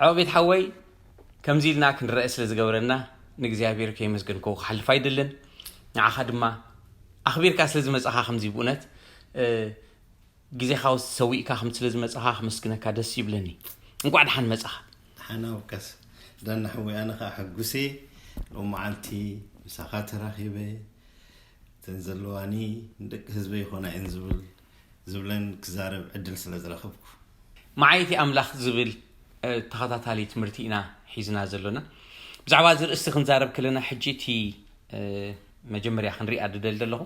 ዕቑቤት ሓወይ፣ ከምዚ ኢልና ክንረአ ስለ ዝገበረና ንእግዚኣብሔር ከየመስገንክዎ ክሓልፍ ኣይደልን። ንዓኻ ድማ ኣኽቢርካ ስለ ዝመጻኻ፣ ከምዚ ብእውነት፣ እ፣ ግዜኻ ሰዊእካ ከም ስለ ዝመጻኻ ክመስግነካ ደስ ይብለኒ። እንቋዕ ደሓን መጻኻ። ሓና ውቀስ። ዳና ሓወይ፣ ኣነ ኸኣ ሕጉሴ ሎም መዓልቲ ምሳኻ ተራኺበ። እተን ዘለዋኒ ንደቂ ህዝበይ ይኾና እየን ዝብል፣ ዝብለን ክዛረብ ዕድል ስለ ዝረኸብኩ። መዓይቲ ኣምላኽ ዝብል፣ እ፣ ተኸታታሊ ትምህርቲ ኢና ሒዝና ዘሎና። ብዛዕባ እዚ ርእስቲ ክንዛረብ ከለና፣ ሕጂ እቲ፣ እ፣ መጀመርያ ክንሪኣ ዝደሊ ዘለኹ፣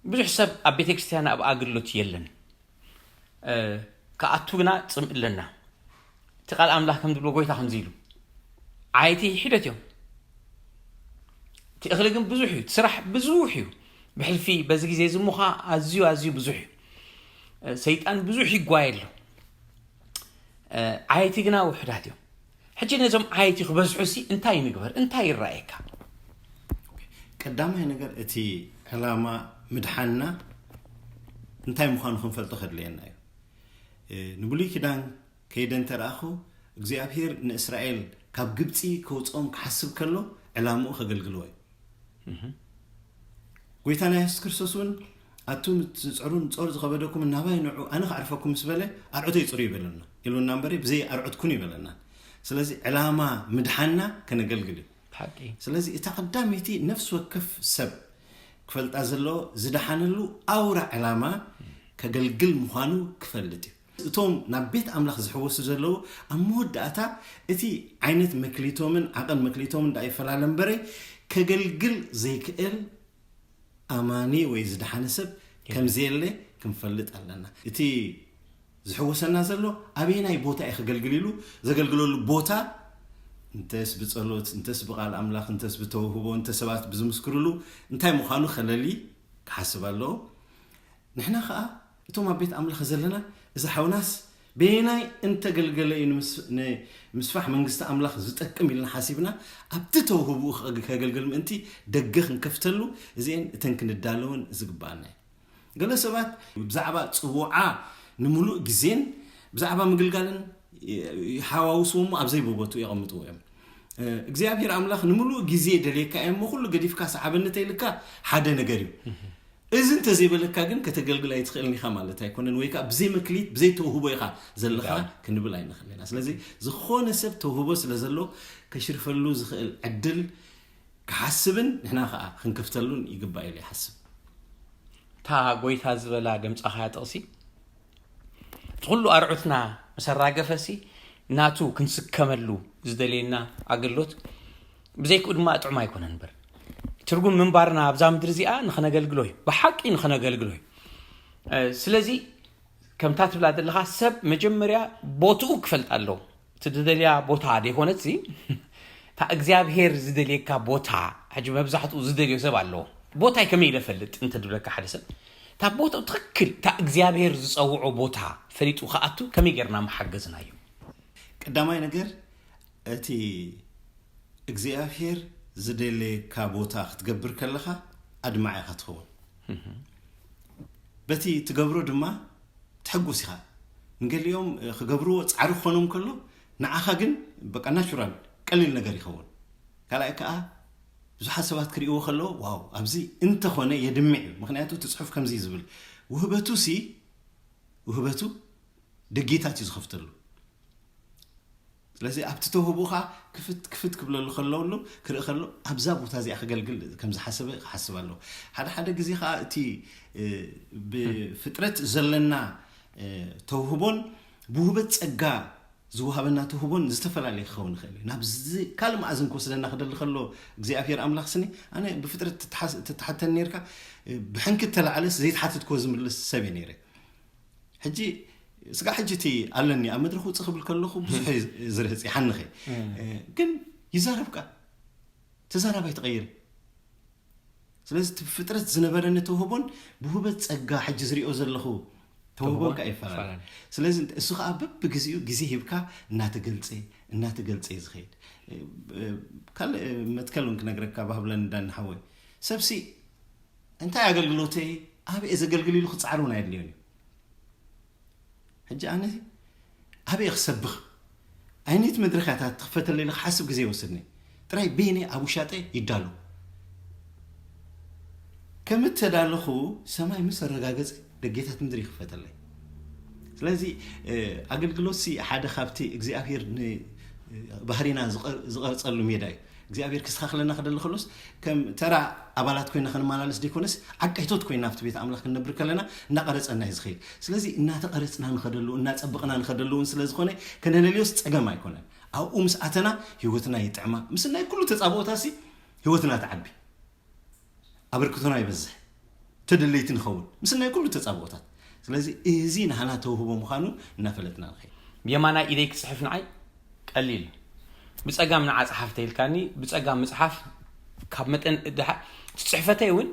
ብዙሕ ሰብ ኣብ ቤተ ክርስቲያን ኣብ ኣገልግሎት የለን። እ፣ ክኣቱ ግና ጽምእ ኣለና። እቲ ቃል ኣምላኽ ከም ዝብሎ፣ ጎይታ ከምዚ ኢሉ፣ "ዓይቲ ሒደት እዮም፣ እቲ እኽሊ ግን ብዙሕ እዩ፣ እቲ ስራሕ ብዙሕ እዩ። ብሕልፊ በዚ ግዜ እዚ እሞ ኸኣ ኣዝዩ፣ ኣዝዩ ብዙሕ እዩ። እ፣ ሰይጣን ብዙሕ ይጓየ ኣሎ። እ፣ ዓይቲ ግና ውሑዳት እዮም።" ሕጂ ነዞም ዓይቲ ክበዝሑሲ እንታይ ንግበር? እንታይ ይረኣየካ? ቀዳማይ ነገር፣ እቲ ዕላማ ምድሓንና እንታይ ምዃኑ ክንፈልጦ ከድልየና እዩ። እ፣ ንብሉይ ኪዳን ከይደ እንተ ረኣኹ፣ እግዚኣብሔር ንእስራኤል ካብ ግብጺ ከውጽኦም ክሓስብ ከሎ፣ ዕላምኡ ከገልግልዎ እዩ። ጎይታና የሱስ ክርስቶስ እውን፣ "ኣቱም እትጽዕሩን ጾር ዝኸበደኩምን ናባይ ንዑ፣ ኣነ ከዕርፈኩም" ምስ በለ፣ "ኣርዑተይ ጽሩይ" ይበለና፣ ኢሉና እምበር፣ "ብዘይ ኣርዑት ኩኑ" ይበለና። ስለዚ ዕላማ ምድሓንና ከነገልግል እዩ። ሓቂ። ስለዚ እታ ቀዳመይቲ ነፍሲ ወከፍ ሰብ ክፈልጣ ዘለዎ ዝደሓነሉ ኣውራ ዕላማ ከገልግል ምዃኑ ክፈልጥ እዩ። እቶም ናብ ቤት ኣምላኽ ዝሕወሱ ዘለዉ ኣብ መወዳእታ እቲ ዓይነት መክሊቶምን ዓቐን መክሊቶምን ደኣ ይፈላለ እምበረ፣ ከገልግል ዘይክእል ኣማኒ ወይ ዝደሓነ ሰብ ከም ዘየለ ክንፈልጥ ኣለና። እቲ ዝሕወሰና ዘሎ ኣበየናይ ቦታ እዩ ከገልግል ኢሉ፣ ዘገልግለሉ ቦታ እንተስ ብጸሎት፣ እንተስ ብቓል ኣምላኽ፣ እንተስ ብተውህቦ፣ እንተ ሰባት ብዝምስክርሉ እንታይ ምዃኑ ከለሊ ክሓስብ ኣለዎ። ንሕና ኸኣ እቶም ኣብ ቤት ኣምላኽ ዘለና፣ እዚ ሓውናስ በየናይ እንተገልገለ እዩ ንምስ-፣ ንምስፋሕ መንግስቲ ኣምላኽ ዝጠቅም ኢልና ሓሲብና፣ ኣብቲ ተውህቦኡ ከ-፣ ከገልግል ምእንቲ ደገ ክንከፍተሉ፣ እዚኤን እተን ክንዳለወን ዝግብኣና እዩ። ገለ ሰባት ብዛዕባ ጽውዓ ንምሉእ ግዜን ብዛዕባ ምግልጋልን ይ-፣ ይሓዋውስዎ እሞ ኣብ ዘይቦቦቱ የቐምጥዎ እዮም። እ፣ እግዚኣብሔር ኣምላኽ ንምሉእ ግዜ ደልየካ እየ እሞ ኩሉ ገዲፍካ ሰዓበኒ ተይልካ ሓደ ነገር እዩ። እዚ እንተዘይበለካ ግን ከተገልግል ኣይትኽእልን ኢኻ ማለት ኣይኮነን፣ ወይ ከዓ ብዘይ መክሊት፣ ብዘይ ተውህቦ ኢኻ ዘለኻ ብጣዕሚ። ክንብል ኣይንኽእል ኢና። ስለዚ ዝኾነ ሰብ ተውህቦ ስለ ዘሎ ከሽርፈሉ ዝኽእል ዕድል ክሓስብን ንሕና ከዓ ክንከፍተሉን ይግባእ ኢለ ይሓስብ። እታ ጎይታ ዝበላ ደምጻኻያ ጥቕሲ፣ እቲ ኩሉ ኣርዑትና ምስ ኣራገፈሲ፣ ናቱ ክንስከመሉ ዝደልየና ኣገልግሎት ብዘይክኡ ድማ ጥዑም ኣይኮነን እምበር። ትርጉም ምንባርና ኣብዛ ምድሪ እዚኣ ንኸነገልግሎ እዩ፣ ብሓቂ ንኸነገልግሎ እዩ። እ፣ ስለዚ ከምታ ትብላ ዘለኻ ሰብ መጀመርያ ቦትኡ ክፈልጥ ኣለዎ። እቲ ዝደልያ ቦታ ዘይኮነትሲ፣ እታ እግዚኣብሔር ዝደልየካ ቦታ፣ ሕጂ መብዛሕትኡ ዝደልዮ ሰብ ኣለዎ። ቦታይ ከመይ ኢለ እፈልጥ እንተ ዝብለካ ሓደ ሰብ፣ እታ ቦትኡ ትኽክል፣ እታ እግዚኣብሔር ዝጸውዖ ቦታ ፈሊጡ ክኣቱ ከመይ ጌርና ምሓገዝናዮ? ቀዳማይ ነገር፣ እቲ እግዚኣብሔር ዝደልየካ ቦታ ክትገብር ከለኻ ኣድማዒ ኢኻ ትኸውን። በቲ ትገብሮ ድማ ትሕጉስ ኢኻ። ንገሊኦም፣ እ፣ ክገብርዎ ጻዕሪ ክኾኖም ከሎ፣ ንዓኻ ግን በቃ ናቹራል ቀሊል ነገር ይኸውን። ካልኣይ ከኣ ብዙሓት ሰባት ክርእይዎ ከለዉ፣ "ዋው፣ ኣብዚ እንተኾነ" የድምዕ እዩ። ምኽንያቱ እቲ ጽሑፍ ከምዚ እዩ ዝብል፣ "ውህበቱሲ፣ ውህበቱ ደጌታት እዩ ዝኸፍተሉ።" ስለዚ ኣብቲ ተውህቦኻ ክፍት ክፍት ክብለሉ ከለውሉ ክርኢ ከሎ ኣብዛ ቦታ እዚኣ ከገልግል ከም ዝሓሰበ ክሓስብ ኣለዎ። ሓደ ሓደ ግዜ ከዓ እቲ፣ እ፣ ብፍጥረት ዘለና፣ እ፣ ተውህቦን ብውህበት ጸጋ ዝወሃበና ተውህቦን ዝተፈላለየ ክኸውን ይኽእል እዩ። ናብ ዝ-፣ ካልእ መኣዝን ክወስደና ክደሊ ከሎ እግዚኣብሔር ኣምላኽ ስኒ፣ ኣነ ብፍጥረት ትትሓስ-፣ ትትሓተኒ ነርካ፣ እ፣ ብሕንኪ እተላዕለስ ዘይተሓተትክዎ ዝምልስ ሰብ እየ ነይረ። ሕጂ ስጋዕ ሕጂ እቲ ኣለኒ ኣብ መድረኽ ውፅእ ክብል ከለኹ ብዙሕ እዩ ዝርህፅ ይሓንኸ። እ፣ ግን ይዛረብካ ተዛራባይ ትቐይር። ስለዚ እቲ ብፍጥረት ዝነበረኒ ተውህቦን ብውህበት ጸጋ ሕጂ ዝሪኦ ዘለኹ ተውህቦን ተውህቦን ከኣ ይፈላለ። ይፈላለ። ስለዚ እሱ ከኣ በብግዜኡ ግዜ ሂብካ እናተገልጸ፣ እናተገልጸ እዩ ዝኸይድ። እ፣ ካልእ መትከል እውን ክነግረካ ባህብለን እንዳንሓወይ። ሰብሲ እንታይ ኣገልግሎተይ፣ ኣበይ እየ ዘገልግል ኢሉ ክጻዕር እውን ኣየድልዮን እዩ። ሕጂ ኣነ ኣበይ ክሰብኽ፣ ኣይነት መድረኽ እያ ትኽፈተለይ ኢለ ክሓስብ ግዜ ይወስድኒ። ጥራይ በይነይ ኣብ ውሻጠ ይዳሎ። ከም እተዳለኹ ሰማይ ምስ ኣረጋገጸ ደጌታት ምድሪ ይኽፈተለይ። ስለዚ ኣገልግሎት ሲ ሓደ ካብቲ እግዚኣብሔር ባህሪና ዝቐርጸሉ ሜዳ እዩ። እግዚኣብሔር ክስተኻኽለና ክደሊ ከሎስ ከም ተራ ኣባላት ኮይና ክንመላለስ ዘይኮነስ ዓቀይቶት ኮይና ኣብቲ ቤት ኣምላኽ ክንነብር ከለና እናቐረጸና እዩ ዝኸይድ። ስለዚ እናተቐረጽና ንኸደሉ እናጸበቕና ንኸደሉ እውን ስለ ዝኾነ ከነለልዮስ ጸገም ኣይኮነን። ኣብኡ ምስ ኣተና ህይወትና ይጥዕማ። ምስ ናይ ኩሉ ተጻብኦታሲ ህይወትና ትዓቢ፣ ኣበርክቶና ይበዝሕ፣ ተደለይቲ ንኸውን ምስ ናይ ኩሉ ተጻብኦታት። ስለዚ እዚ ንሃና ተውህቦ ምዃኑ እናፈለጥና ንኸይድ። ብየማናይ ኢደይ ክጽሕፍ ንዓይ ቀሊል። ብጸጋም ንዓ ጸሓፍ ተይልካኒ፣ ብጸጋም ምጽሓፍ ካብ መጠን ድሓ-፣ እቲ ጽሕፈተይ እውን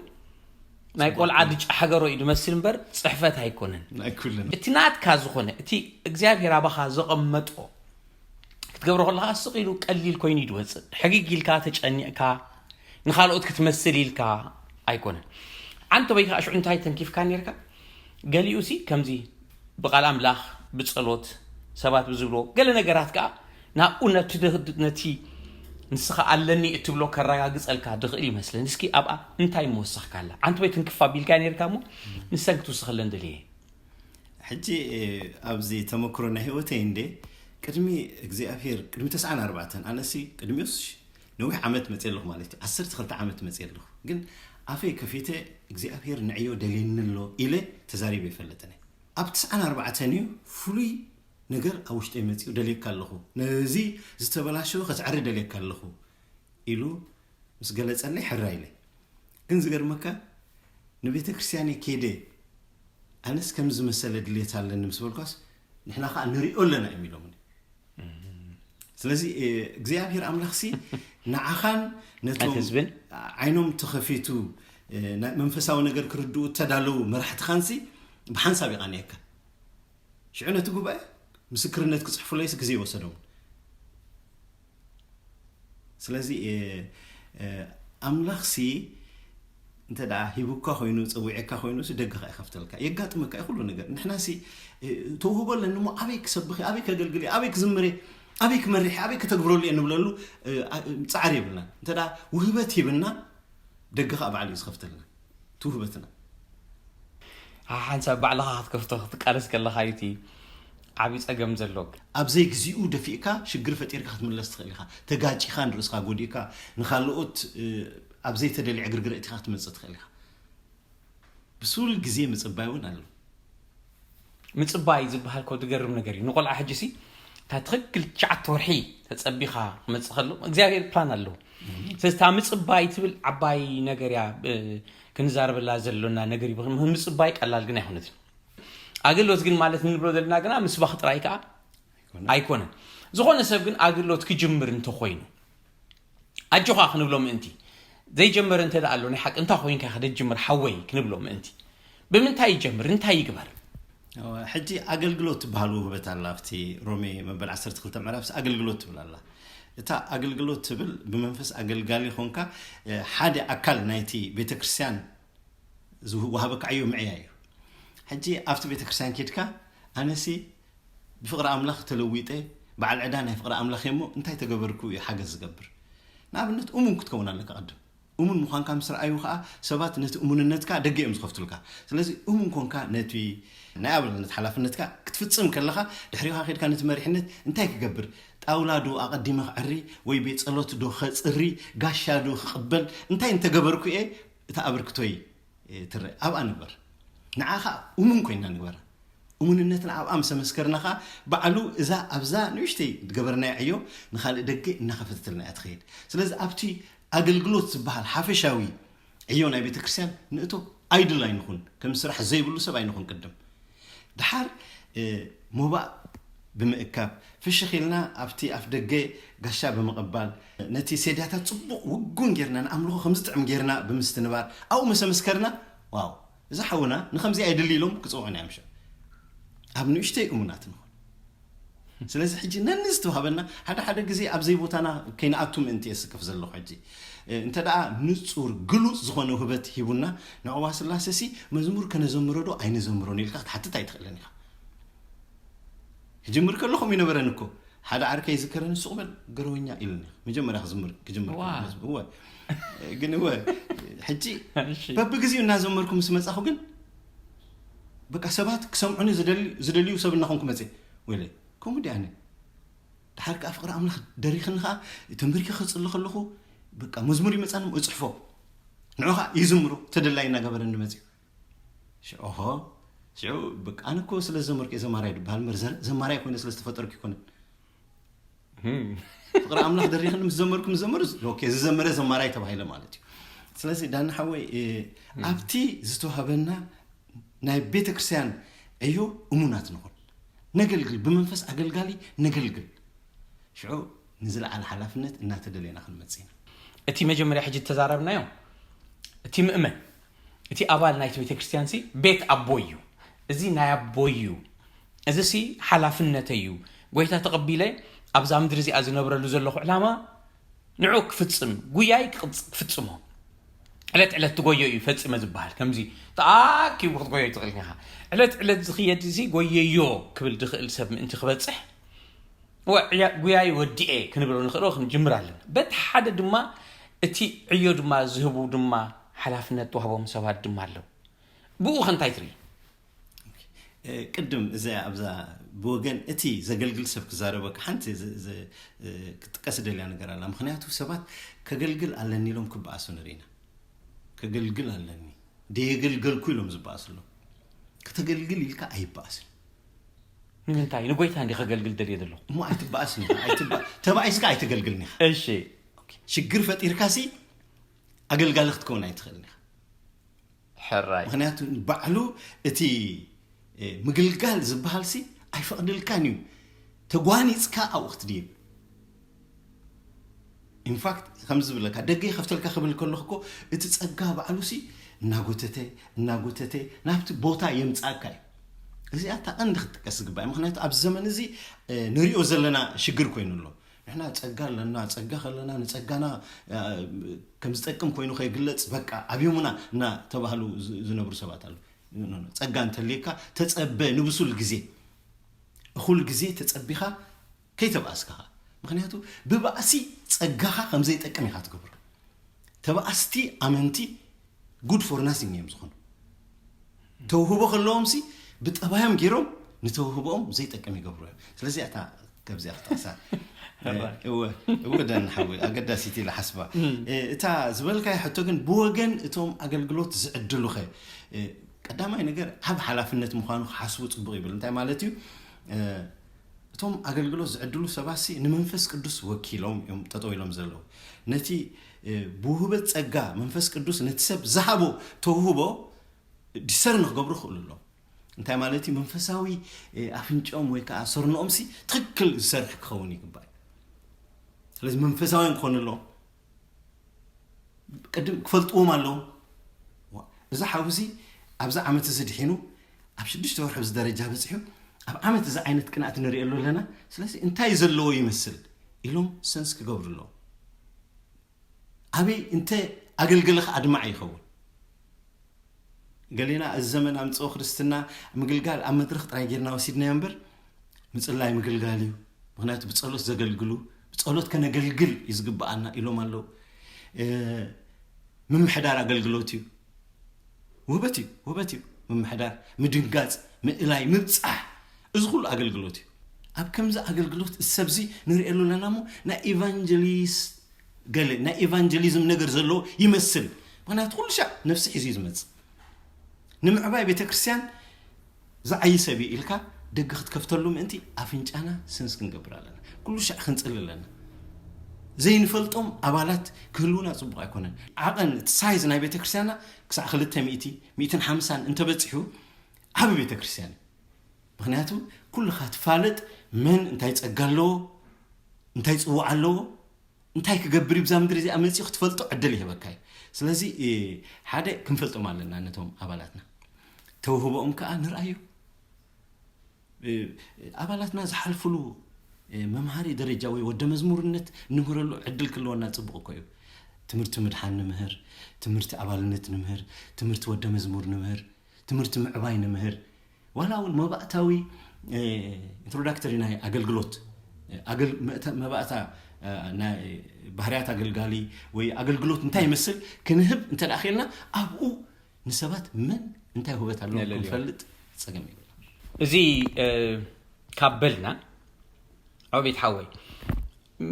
ናይ ቆልዓ ድጫ ሓገሮ እዩ ዝመስል እምበር ጽሕፈት ኣይኮነን። ናይ ኩልና። እቲ ናትካ ዝኾነ፣ እቲ እግዚኣብሔር ኣባኻ ዘቐመጦ ክትገብሮ ከለኻ ስቕ ኢሉ ቀሊል ኮይኑ እዩ ዝወፅእ። ሕግግ ኢልካ ተጨኒቕካ ንኻልኦት ክትመስል ኢልካ ኣይኮነን። ዓንተ ወይ ከዓ ሽዑ እንታይ ተንኪፍካ ነርካ? ገሊኡ ሲ ከምዚ ብቓል ኣምላኽ ብጸሎት ሰባት ብዝብሎ ገለ ነገራት ከዓ ናብኡ ነቲ ድ- ነቲ ንስኻ ኣለኒ እትብሎ ከረጋግጸልካ ድኽእል ይመስለኒ። እስኪ ኣብኣ እንታይ ምወሰኽካላ? ዓንተ ወይ ትንክፍ ኣቢልካ ነርካ እሞ ንሰን ክትውስኸለን ደልየ። ሕጂ ኣብዚ ተመክሮ ናይ ህይወተይ እንዴ ቅድሚ እግዚኣብሔር ቅድሚ ተስዓን ኣርባዕተን ኣነሲ ቅድሚኡስ ነዊሕ ዓመት መፅየ ኣለኹ ማለት እዩ። ዓሰርተ ክልተ ዓመት መፅየ ኣለኹ። ግን ኣፈይ ከፊተ እግዚኣብሔር ንዕዮ ደልየኒ ኣሎ ኢለ ተዛሪበ ይፈልጥን እየ። ኣብ ተስዓን ኣርባዕተን እዩ ፍሉይ ነገር ኣብ ውሽጠይ መፂኡ ደልየካ ኣለኹ፣ ነዚ ዝተበላሸወ ክትዕሪ ደልየካ ኣለኹ ኢሉ ምስ ገለጸለይ ሕራይ ኢለ። ግን ዝገርመካ ንቤተ ክርስቲያን ከይደ ኣነስ ከም ዝመሰለ ድሌት ኣለኒ ምስ በልኳስ ንሕና ከዓ ንሪኦ ኣለና እዮም ኢሎምኒ። ስለዚ እግዚኣብሔር ኣምላኽሲ ንዓኻን ነቶም ህዝብን ዓይኖም ተኸፊቱ ናይ መንፈሳዊ ነገር ክርድኡ እተዳለዉ መራሕትኻንሲ ብሓንሳብ ይቓንየካ። ሽዑ ነቲ ጉባኤ ምስክርነት ክፅሕፉለይስ ግዜ ይወሰዶም። ስለዚ ኣምላኽሲ እንተ ደኣ ሂቡካ ኮይኑ ፀዊዐካ ኮይኑ ሲ ደገኻ ይኸፍተልካ የጋጥመካ እዩ ኩሉ ነገር። ንሕናሲ ተውህቦ ኣለኒ እሞ ኣበይ ክሰብኽ ኣበይ ከገልግል ኣበይ ክዝምር ኣበይ ክመርሕ ኣበይ ከተግብረሉ እየ ንብለሉ ፃዕሪ የብልና። እንተ ደኣ ውህበት ሂብና ደገኻ ባዕሉ እዩ ዝኸፍተልና ትውህበትና። ሓንሳብ ባዕልኻ ክትከፍቶ ክትቃለስ ከለኻ እዩ እቲ ዓብዪ ጸገም ዘሎ። ኣብ ዘይግዚኡ ደፊእካ ሽግር ፈጢርካ ክትምለስ ትኽእል ኢኻ። ተጋጪኻ ንርእስኻ ጎዲእካ ንኻልኦት ኣብ ዘይተደልየ ዕግርግር እቲኻ ክትመጽእ ትኽእል ኢኻ። ብሱል ግዜ ምጽባይ እውን ኣሎ። ምጽባይ ዝበሃል ኮ ዝገርም ነገር እዩ። ንቆልዓ ሕጂ ሲ እታ ትኽክል ትሽዓተ ወርሒ ተጸቢኻ ክመጽእ ከሎ እግዚኣብሔር ፕላን ኣለዎ። ስለዚ እታ ምጽባይ ትብል ዓባይ ነገር እያ ክንዛረበላ ዘሎና ነገር እዩ። ምጽባይ ቀላል ግን ኣይኮነትን። ኣገልግሎት ግን ማለት ንብሎ ዘለና ግና ምስባኽ ጥራይ ከዓ ኣይኮነን። ዝኾነ ሰብ ግን ኣገልግሎት ክጅምር እንተኾይኑ ኣጆኻ ክንብሎ ምእንቲ ዘይጀመረ እንተ ደኣ ኣሎ ናይ ሓቂ እንታይ ኮይንካ ኢኻ ደጅምር ሓወይ ክንብሎ ምእንቲ ብምንታይ ይጀምር እንታይ ይግበር? ሕጂ ኣገልግሎት ትበሃል ውህበት ኣላ ኣብቲ ሮሜ መበል ዓሰርተ ክልተ ምዕራፍ ኣገልግሎት ትብል ኣላ። እታ ኣገልግሎት ትብል ብመንፈስ ኣገልጋሊ ኾንካ ሓደ ኣካል ናይቲ ቤተክርስትያን ዝወሃበካ ዕዮ ምዕያይ እዩ። ሕጂ ኣብቲ ቤተክርስትያን ኬድካ ኣነሲ ብፍቕሪ ኣምላኽ ተለዊጠ በዓል ዕዳ ናይ ፍቕሪ ኣምላኽ እየ እሞ እንታይ ተገበርኩ እዩ ሓገዝ ዝገብር። ንኣብነት እሙን ክትከውን ኣለካ ቅድም። እሙን ምዃንካ ምስ ረኣዩ ከዓ ሰባት ነቲ እሙንነትካ ደገ እዮም ዝኸፍቱልካ። ስለዚ እሙን ኮንካ ነቲ ናይ ኣባልነት ሓላፍነትካ ክትፍጽም ከለኻ ድሕሪኻ ኬድካ ነቲ መሪሕነት እንታይ ክገብር ጣውላ ዶ ኣቐዲመ ክዕሪ ወይ ቤት ጸሎት ዶ ከጽሪ ጋሻ ዶ ክቕበል እንታይ እንተገበርኩ እየ እቲ ኣበርክቶይ ትረአ ኣብኣ ንግበር። ንዓኻ እሙን ኮይና ንግበራ። እሙንነትና ኣብኣ ምስ ኣመስከርና ኸኣ ባዕሉ እዛ ኣብዛ ንእሽተይ ዝገበርናያ ዕዮ ንኻልእ ደገ እናኸፈተትልና እያ ትኸይድ። ስለዚ ኣብቲ ኣገልግሎት ዝበሃል ሓፈሻዊ ዕዮ ናይ ቤተ ክርስቲያን ንእቶ ኣይድል ኣይንኹን። ከም ስራሕ ዘይብሉ ሰብ ኣይንኹን ቅድም። ድሓር ሞባእ ብምእካብ ፍሽኽ ኢልና ኣብቲ ኣፍ ደገ ጋሻ ብምቕባል ነቲ ሴድያታት ጽቡቕ ውጉን ጌርና ንኣምልኾ ከምዝጥዕም ጌርና ብምስትንባር ኣብኡ ምስ ኣመስከርና ዋው እዚ ሓውና ንኸምዚ ኣይድሊ ኢሎም ክጽውዑና እዮም ሽዑ ኣብ ንእሽተይ እሙናት ንኹን። ስለዚ ሕጂ ነኒ ዝተዋህበና ሓደ ሓደ ግዜ ኣብ ዘይቦታና ከይንኣቱ ምእንቲ እየ ስከፍ ዘለኹ። ሕጂ እንተ ደኣ ንጹር ግሉጽ ዝኾነ ውህበት ሂቡና ንዕዋ ስላሴ ሲ መዝሙር ከነዘምሮ ዶ ኣይነዘምሮን ኢልካ ክትሓትት ኣይትኽእልን ኢኻ። ክጅምር ከለኹም ይነበረን እኮ ሓደ ዓርከይ ዝከረኒ፣ "ሱቕ በል ገረወኛ" ኢሉኒ። መጀመርያ ክዝምር ክጅምር ዋ። ከሎ፣ እወ። ግን እወ፣ ሕጂ እሺ። በብግዜኡ እናዘመርኩ ምስ መጻኹ ግን በቃ ሰባት ክሰምዑኒ ዝደል- ዝደልዩ ሰብ እናኾንኩ መጽእ። ወይለ፣ ከምኡ ድኣኒ ድሓር ከኣ ፍቕሪ ኣምላኽ ደሪኽኒ ከኣ ተንበርኪ ክጽሊ ከለኹ በቃ መዝሙር ይመጻኒ እጽሕፎ፣ ንዑ ከኣ ይዝምሮ ተደላይ እናገበረኒ መጽኡ። ሽዑ ኦሆ፣ ሽዑ በቃ ኣነ እኮ ስለ ዘመርኩ እየ ዘማራይ ድበሃል እምበር ዘ- ዘማራይ ኮይነ ስለ ዝተፈጠርኩ ይኮነን። ፍቕሪ ኣምላኽ ደሪኽኒ ምስ ዘመርኩ ምስ ዘመሩ ኦኬ፣ ዝዘመረ ዘማራይ ተባሂለ ማለት እዩ። ስለዚ ዳና ሓወይ፣ እ፣ ኣብቲ ዝተዋህበና ናይ ቤተ ክርስቲያን ዕዮ እሙናት ንኹን፣ ነገልግል፣ ብመንፈስ ኣገልጋሊ ነገልግል። ሽዑ ንዝለዓለ ሓላፍነት እናተደለየና ክንመጽእ ኢና። እቲ መጀመርያ ሕጂ ተዛረብናዮ፣ እቲ ምእመን፣ እቲ ኣባል ናይቲ ቤተ ክርስቲያን ሲ ቤት ኣቦይ እዩ። እዚ ናይ ኣቦይ እዩ። እዚ ሲ ሓላፍነተይ እዩ። ጎይታ ተቐቢለ ኣብዛ ምድሪ እዚኣ ዝነብረሉ ዘለኹ ዕላማ ንዑ ክፍጽም፣ ጉያይ ክቕጽ- ክፍጽሞ። ዕለት ዕለት ትጎዮ እዩ ፈጺመ ዝበሃል። ከምዚ ተኣኪቡ ክትጎዮ ትኽእል ኢኻ። ዕለት ዕለት ዝኽየድ እዚ ጎየዮ ክብል ዝኽእል ሰብ ምእንቲ ክበጽሕ፣ ወ- ዕያ- ጉያይ ወዲኤ ክንብሎ ንኽእሎ ክንጅምር ኣለና። በቲ ሓደ ድማ እቲ ዕዮ ድማ ዝህቡ ድማ ሓላፍነት ተዋህቦም ሰባት ድማ ኣለዉ። ብኡ ከ እንታይ ትርኢ? እ፣ ቅድም እዚ ኣብዛ ብወገን እቲ ዘገልግል ሰብ ክዛረበካ ሓንቲ ዝ- ዝ- እ፣ ክትጥቀስ ደልያ ነገር ኣላ። ምክንያቱ ሰባት ከገልግል ኣለኒ ኢሎም ክበኣሱ ንርኢና። ከገልግል ኣለኒ፣ ደየገልገልኩ ኢሎም ዝበኣሱ ኣለዉ። ከተገልግል ኢልካ ኣይበኣስን። ንምንታይ ንጎይታ እንዲ ከገልግል ደልየ ዘለኹ? እሞ ኣይትበኣስን ኢኻ፣ ኣይትበ- ተባኢስካ ኣይትገልግልን ኢኻ። እሺ። ሽግር ፈጢርካ ሲ ኣገልጋሊ ክትከውን ኣይትኽእልን ኢኻ። ሕራይ። ምክንያቱ ባዕሉ እቲ እ፣ ምግልጋል ዝበሃል ሲ ኣይፈቕድልካን እዩ። ተጓኒፅካ ኣብኡ ክትድይብ። ኢንፋክት ከምዚ ዝብለካ ደገ ይኸፍተልካ ክብል ከለኹ እኮ እቲ ፀጋ ባዕሉ ሲ እናጎተተ እናጎተተ ናብቲ ቦታ የምፃእካ እዩ። እዚኣ እታ ቀንዲ ክትጥቀስ ዝግባእ፣ ምክንያቱ ኣብዚ ዘመን እዚ እ፣ ንሪኦ ዘለና ሽግር ኮይኑ ኣሎ። ንሕና ጸጋ ኣለና፣ ጸጋ ከለና ንጸጋና እ፣ ከም ዝጠቅም ኮይኑ ከይግለጽ በቃ ኣብዮምና እናተባህሉ ዝ- ዝነብሩ ሰባት ኣለዉ። ኖ፣ ኖ፣ ጸጋ እንተልየካ ተጸበ ንብሱል ግዜ፣ እኹል ግዜ ተጸቢኻ ከይተባእስካ ኸኣ። ምኽንያቱ ብባእሲ ጸጋኻ ከም ዘይጠቅም ኢኻ ትገብሮ። ተባእስቲ ኣመንቲ good for nothing እዮም ዝኾኑ። ተውህቦ ከለዎም ሲ ብጠባዮም ገይሮም ንተውህቦኦም ዘይጠቅም ይገብሩ እዮም። ስለዚ እታ ከብዚኣ ክጠቕሳ እወ እወ ደን ሓዊ ኣገዳሲት ኢለ ሓስባ። እ፣ እታ ዝበልካዮ ሕቶ ግን ብወገን እቶም ኣገልግሎት ዝዕድሉኸ፣ እ፣ ቀዳማይ ነገር ዓብ ሓላፍነት ምዃኑ ክሓስቡ ጽቡቕ ይብል። እንታይ ማለት እዩ? እ፣ እቶም ኣገልግሎት ዝዕድሉ ሰባት ሲ ንመንፈስ ቅዱስ ወኪሎም እዮም ጠጠው ኢሎም ዘለዉ። ነቲ እ፣ ብውህበት ጸጋ መንፈስ ቅዱስ ነቲ ሰብ ዝሃቦ ተውህቦ ዲሰር ንክገብሩ ክኽእሉ ኣለዎም። እንታይ ማለት እዩ? መንፈሳዊ እ፣ ኣፍንጫኦም ወይ ከዓ ሰርንኦም ሲ ትክክል ዝሰርሕ ክኸውን ይግባእ። ስለዚ መንፈሳውያን ክኾኑ ኣለዎም። ቅድም ክፈልጥዎም ኣለዎም። ዋ፣ እዚ ሓውዚ ኣብዚ ዓመት እዚ ድሒኑ ኣብ ሽዱሽተ ወርሒ ኣብዚ ደረጃ በፂሑ ኣብ ዓመት እዚ ዓይነት ቅንኣት ንሪኦ ኣለና። ስለዚ እንታይ ዘለዎ ይመስል ኢሎም ሰንስ ክገብሩ ኣለዎም። ኣበይ እንተ ኣገልገለ ከዓ ኣድማዒ ይኸውን። ገሌና እዚ ዘመን ኣምፅኦ ክርስትና ምግልጋል ኣብ መድረኽ ጥራይ ጌርና ወሲድናዮ እምበር ምፅላይ ምግልጋል እዩ። ምክንያቱ ብፀሎት ዘገልግሉ ብፀሎት ከነገልግል እዩ ዝግበኣና ኢሎም ኣለዉ። እ፣ ምምሕዳር ኣገልግሎት እዩ። ውህበት እዩ፣ ውህበት እዩ። ምምሕዳር፣ ምድንጋፅ፣ ምእላይ፣ ምብፃሕ፣ እዚ ኩሉ ኣገልግሎት እዩ። ኣብ ከምዚ ኣገልግሎት እዚ ሰብ እዚ ንሪኤሉ ኣለና እሞ ናይ ኢቫንጀሊስት ገለ ናይ ኢቫንጀሊዝም ነገር ዘለዎ ይመስል። ምክንያቱ ኩሉ ሻዕ ነፍሲ ሒዙ እዩ ዝመፅእ። ንምዕባይ ቤተ ክርስቲያን ዝዓይ ሰብ እዩ ኢልካ ደገ ክትከፍተሉ ምእንቲ ኣፍንጫና ሰንስ ክንገብር ኣለና። ኩሉ ሻዕ ክንፅሊ ኣለና። ዘይንፈልጦም ኣባላት ክህልውና ፅቡቕ ኣይኮነን። ዓቐን እቲ ሳይዝ ናይ ቤተ ክርስቲያንና ክሳዕ ክልተ ሚእቲ፣ ሚእትን ሓምሳን እንተበፂሑ ዓብ ቤተ ክርስቲያን እዩ። ምክንያቱ ኩልኻ ትፋለጥ መን እንታይ ፀጋ ኣለዎ፣ እንታይ ፅዋዕ ኣለዎ፣ እንታይ ክገብር እዩ ብዛ ምድሪ እዚኣ መፂኡ ክትፈልጦ ዕድል ይህበካ እዩ። ስለዚ እ፣ ሓደ ክንፈልጦም ኣለና ነቶም ኣባላትና፣ ተውህቦኦም ከዓ ንርኣዮ። እ፣ ኣባላትና ዝሓልፍሉ እ፣ መምሃሪ ደረጃ ወይ ወደ መዝሙርነት ንምህረሉ ዕድል ክህልወና ፅቡቕ እኮ እዩ። ትምህርቲ ምድሓን ንምህር፣ ትምህርቲ ኣባልነት ንምህር፣ ትምህርቲ ወደ መዝሙር ንምህር፣ ትምህርቲ ምዕባይ ንምህር፣ ዋላ እውን መባእታዊ እ፣ ኢንትሮዳክተሪ ናይ ኣገልግሎት ኣገል- መእተ- መባእታ እ፣ ናይ ባህርያት ኣገልጋሊ ወይ ኣገልግሎት እንታይ ይመስል ክንህብ እንተ ደኣ ኽኢልና፣ ኣብኡ ንሰባት መን እንታይ ውህበት ኣለዎም ነለልዮ። ክንፈልጥ ጸገም የብልና። እዚ እ፣ ካብ በልና፣ ዕቤት ሓወይ፣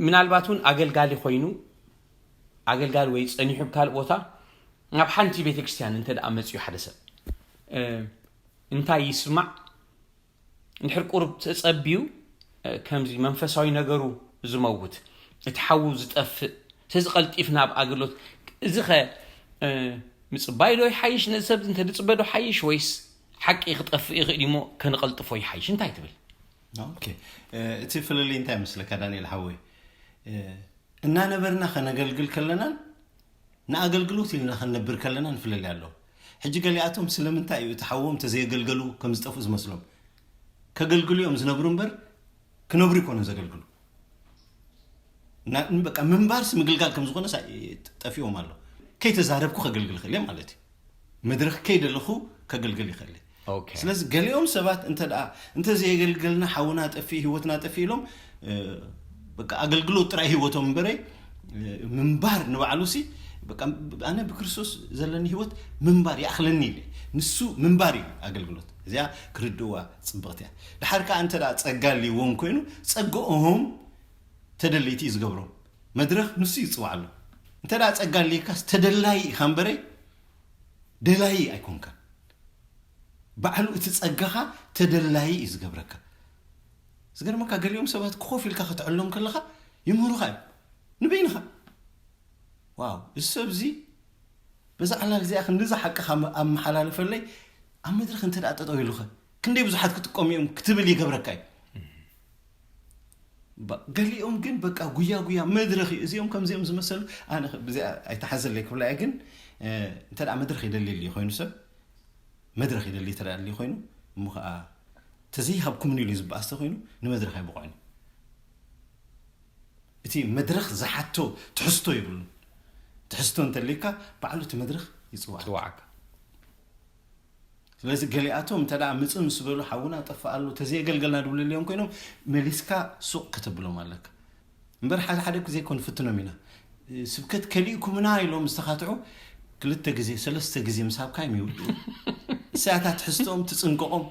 ምናልባት እውን ኣገልጋሊ ኮይኑ፣ ኣገልጋሊ ወይ ጸኒሑ ኣብ ካልእ ቦታ ናብ ሓንቲ ቤተክርስትያን እንተ ደኣ መፅዩ ሓደ ሰብ እ፣ እንታይ ይስማዕ? እንድሕር ቁሩብ ተጸብዩ እ፣ ከምዚ መንፈሳዊ ነገሩ ዝመውት፣ እቲ ሓዉ ዝጠፍእ፣ ስለዚ ቀልጢፍና ኣብ ኣገልግሎት፣ እዚ ኸ እ፣ ምጽባይ ዶ ይሓይሽ? ነዚ ሰብ እንተ ዝጽበ ዶ ሓይሽ ወይስ ሓቂ ክጠፍእ ይኽእል እሞ ከነቐልጥፎ ይሓይሽ? እንታይ ትብል? ኦኬ፣ እ፣ እቲ ፍልልይ እንታይ መስለካ ዳንኤል ሓወይ? እ፣ እናነበርና ከነገልግል ከለናን ንኣገልግሎት ኢልና ከንነብር ከለናን ፍልልይ ኣለዎ። ሕጂ ገሊኣቶም ስለምንታይ እዩ እቲ ሓዎም ተዘየገልገሉ ከም ዝጠፍኡ ዝመስሎም? ከገልግሉ እዮም ዝነብሩ እምበር ክነብሩ ይኮኑ ዘገልግሉ። ና- በቃ ምንባርስ ምግልጋል ከም ዝኾነ ሳ- ጠፊኦም ኣሎ። ከይተዛረብኩ ከገልግል ይኽእል እየ ማለት እዩ። መድረኽ ከይደለኹ ከገልግል ይኽእል እየ። ኦኬ። ስለዚ ገሊኦም ሰባት እንተ ደኣ እንተዘየገልገልና ሓውና ጠፊእ ህይወትና ጠፊእ ኢሎም እ፣ በቃ ኣገልግሎት ጥራይ ህይወቶም እምበረ እ፣ ምንባር ንባዕሉ ሲ በቃ ኣነ ብክርስቶስ ዘለኒ ህይወት ምንባር ይኣኽለኒ ኢለ። ንሱ ምንባር እዩ ኣገልግሎት። እዚኣ ክርድእዋ ጽብቕቲ እያ። ድሓር ከኣ እንተ ደኣ ጸጋ ኣልይዎም ኮይኑ ጸግኦም ተደለይቲ እዩ ዝገብሮም። መድረኽ ንሱ ይጽዋዕ ኣሎ። እንተ ደኣ ጸጋ ኣልይካስ ተደላይ ኢኻ እምበረ ደላይ ኣይኮንካን። ባዕሉ እቲ ጸጋኻ ተደላይ እዩ ዝገብረካ። ዝገርመካ ገሊኦም ሰባት ኮፍ ኢልካ ከተዕሎም ከለኻ ይምህሩኻ እዮም ንበይንኻ። ዋው፣ እዚ ሰብ እዚ በዛ ዕላል እዚኣ ክንዲዛ ሓቅኻ ኣመሓላልፈለይ ኣብ መድረኽ እንተ ደኣ ጠጠው ኢሉኸ ክንደይ ብዙሓት ክጥቀሙ እዮም ክትብል ይገብረካ እዩ። ባ- ገሊኦም ግን በቃ ጉያ ጉያ መድረኽ እዩ። እዚኦም ከምዚኦም ዝመሰሉ ኣነ ኸ- ብዚኣ ኣይተሓዘለይ ክብላ እየ። ግን እ፣ እንተ ደኣ መድረኽ ይደሊ ኣልዩ ኮይኑ ሰብ መድረኽ ይደሊ እንተ ደኣ ኣልዩ ኮይኑ እሞ ከዓ ተዘይሃብኩምኒ ኢሉ ዝበኣስ ተኮይኑ ንመድረኽ ኣይበቕዑን። እቲ መድረኽ ዝሓቶ ትሕዝቶ የብሉን። ትሕዝቶ እንተልካ ባዕሉ እቲ መድረኽ ይፅዋዕ። ትዋዓካ ስለዚ ገሊኣቶም እንተ ደኣ ምጽእ ምስ በሉ ሓውና ጠፍእ ኣሎ ተዘየገልገልና ድብሉ ኣልዮም ኮይኖም መሊስካ ሱቕ ከተብሎም ኣለካ። እምበር ሓደ ሓደ ግዜ እኮ ንፍትኖም ኢና። ስብከት ከሊእኩምና ኢሎም ዝተኻትዑ ክልተ ግዜ ሰለስተ ግዜ ምስ ሃብካ እዮም ይውድኡ። እሳያታት ትሕዝቶኦም ትጽንቀቖም።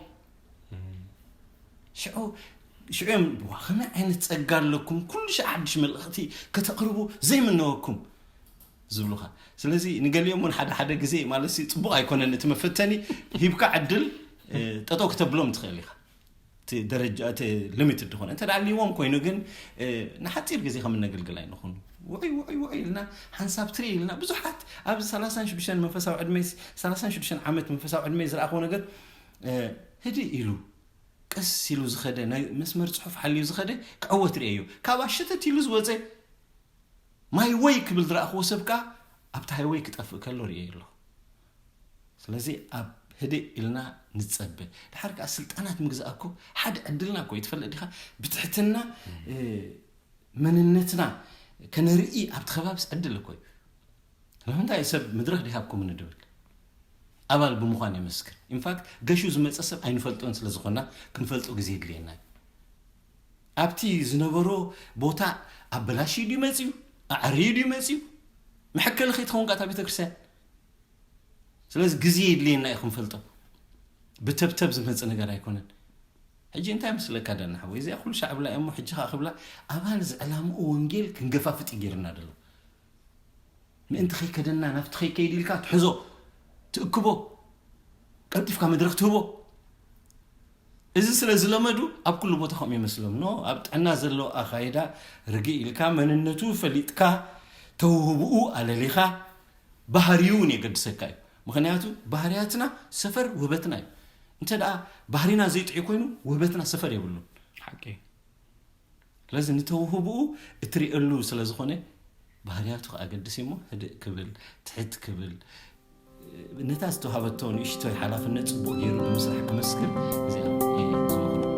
ሽዑ ሽዑ እዮም "ዋ፣ ከመይ ዓይነት ጸጋ ኣለኩም፣ ኩሉ ሻዕ ሓድሽ መልእኽቲ ከተቕርቡ ዘይምነወኩም" ዝብሉኻ። ስለዚ ንገሊኦም እውን ሓደ ሓደ ግዜ ማለት ሲ ጽቡቕ ኣይኮነን እቲ መፈተኒ። ሂብካ ዕድል እ፣ ጠጠው ክተብሎም ትኽእል ኢኻ። እቲ ደረጃ እቲ ሊሚትድ ዝኾነ እንተ ደኣ ኣልይዎም ኮይኑ ግን እ፣ ንሓጺር ግዜ ከም እነገልግል ኣይንኹን። ውዑይ ውዑይ ውዑይ ኢልና ሓንሳብ ትሪ ኢልና ብዙሓት ኣብዚ ሰላሳን ሽዱሽተን መንፈሳዊ ዕድመይ ሰላሳን ሽዱሽተን ዓመት መንፈሳዊ ዕድመይ ዝረኣኽዎ ነገር እ፣ ህድእ ኢሉ ቀስ ኢሉ ዝኸደ ናይ መስመር ጽሑፍ ሓልዩ ዝኸደ ክዕወት ርእየዮ። ካብ ኣሸተት ኢሉ ዝወፀ ማይ ወይ ክብል ዝረኣኽዎ ሰብ ከኣ ኣብቲ ሃይወይ ክጠፍእ ከሎ ርእየ ኣለኹ። ስለዚ ኣብ ህድእ ኢልና ንጸበ። ድሓር ከኣ ስልጣናት ምግዛእ እኮ ሓደ ዕድልና እኮ እዩ። ትፈልጥ ዲኻ? ብትሕትና እ፣ መንነትና ከነርኢ ኣብቲ ከባቢስ ዕድል እኮ እዩ። ንምንታይ ሰብ መድረኽ ዲሃብኩም ንድብል ኣባል ብምዃን የመስክር። ኢንፋክት ገሹ ዝመፀ ሰብ ኣይንፈልጦን ስለ ዝኾና ክንፈልጦ ግዜ የድልየና እዩ። ኣብቲ ዝነበሮ ቦታ ኣበላሽዩ ድዩ መፅዩ ኣዕርዩ ድዩ መፅዩ መሐከሊ ከይትኸውን ቃታ ቤተክርስትያን። ስለዚ ግዜ የድልየና እዩ ክንፈልጦ። ብተብተብ ዝመፅእ ነገር ኣይኮነን። ሕጂ እንታይ መስለካ ዳና ሓወይ እዚኣ ኩሉ ሻዕ ብላ እሞ ሕጂ ከዓ ክብላ ኣባል ዝዕላምኡ ወንጌል ክንገፋፍጥ ይገይርና ደሎ ምእንቲ ከይከደና ናብቲ ከይከይድ ኢልካ ትሕዞ ትእክቦ ቀልጢፍካ መድረክ ትህቦ። እዚ ስለ ዝለመዱ ኣብ ኩሉ ቦታ ከምኡ ይመስሎም ኖ ኣብ ጥዕና ዘሎ ኣኻይዳ ርግእ ኢልካ መንነቱ ፈሊጥካ ተውህብኡ ኣለሊኻ ባህሪኡ እውን የገድሰካ እዩ። ምክንያቱ ባህርያትና ሰፈር ውህበትና እዩ። እንተ ደኣ ባህሪና ዘይጥዑይ ኮይኑ ውህበትና ሰፈር የብሉን። ሓቂ ስለዚ ንተውህብኡ እትሪእሉ ስለ ዝኾነ ባህርያቱ ከኣገድስ እሞ ህድእ ክብል ትሕት ክብል ነታ ዝተዋሃበቶ ንእሽቶይ ሓላፍነት ጽቡቕ ገይሩ ብምስራሕ ከመስግን እዚኣ እየ ዝመኽሮ።